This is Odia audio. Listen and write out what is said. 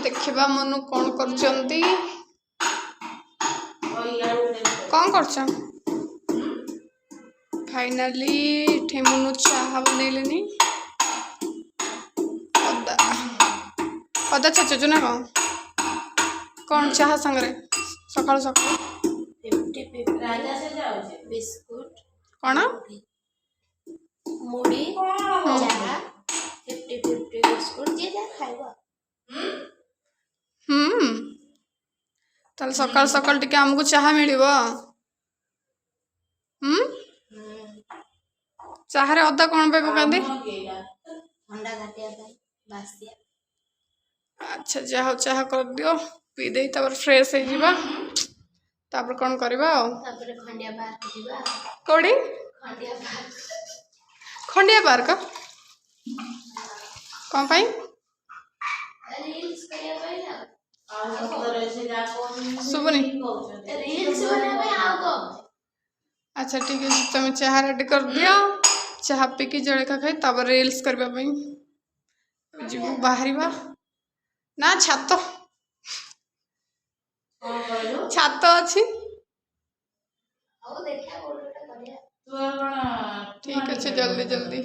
ଦେଖିବା ମନୁ କ'ଣ କରୁଛନ୍ତି। କ'ଣ କରୁଛ? ଫାଇନାଲି ଏଠି ମନୁ ଚାହା ବନେଇଲେନି। ଅଦା ଅଦା ଛେଚୁଛୁ ନା କ'ଣ? କ'ଣ ଚାହା ସାଙ୍ଗରେ ସକାଳୁ ସକାଳୁ? 50 50 ବିସ୍କୁଟ। କ'ଣ? ମୁଢ଼ି, ଚାହା, 50 50 ବିସ୍କୁଟ, ଯିଏ ଯାହା ଖାଇବ। ତାହେଲେ ସକାଳୁ ସକାଳୁ ଟିକେ ଆମକୁ ଚାହା ମିଳିବ? ଚାହାରେ ଅଦା କ'ଣ ପାଇଁ ପକାନ୍ତି? ଥଣ୍ଡା କାଟିବା ପାଇଁ, ବାସିଆ। ଆଚ୍ଛା, ଯାହା ହଉ, ଚାହା କରିଦିଅ, ପିଇ ଦେଇ ତାପରେ ଫ୍ରେଶ୍ ହେଇଯିବା। ତାପରେ କ'ଣ କରିବା ଆଉ? ତାପରେ ଖଣ୍ଡିଆ ପାର୍କ ଯିବା। କୋଉଠି? ଖଣ୍ଡିଆ ପାର୍କ। ଖଣ୍ଡିଆ ପାର୍କ କ'ଣ ପାଇଁ? ରିଲ୍ସ କରିବା ପାଇଁ ଆଉ। ଶୁଭୁନି। ରିଲ୍ସ ବନେଇବା ପାଇଁ, ଆଉ କ'ଣ? ଆଚ୍ଛା, ଠିକ୍ ଅଛି। ତମେ ଚାହା ରେଡ଼ି କରିଦିଅ। ଚାହା ପିଇକି, ଜଳଖିଆ ଖାଇ, ତାପରେ ରିଲ୍ସ କରିବା ପାଇଁ ଯିବୁ। ବାହାରିବା ନା ଛାତ ଛାତ ଅଛି। ହଉ, ଦେଖିବା କୋଉଠି ଗୋଟେ କରିବା। ଠିକ୍ ଅଛି, ଜଲ୍ଦି ଜଲ୍ଦି।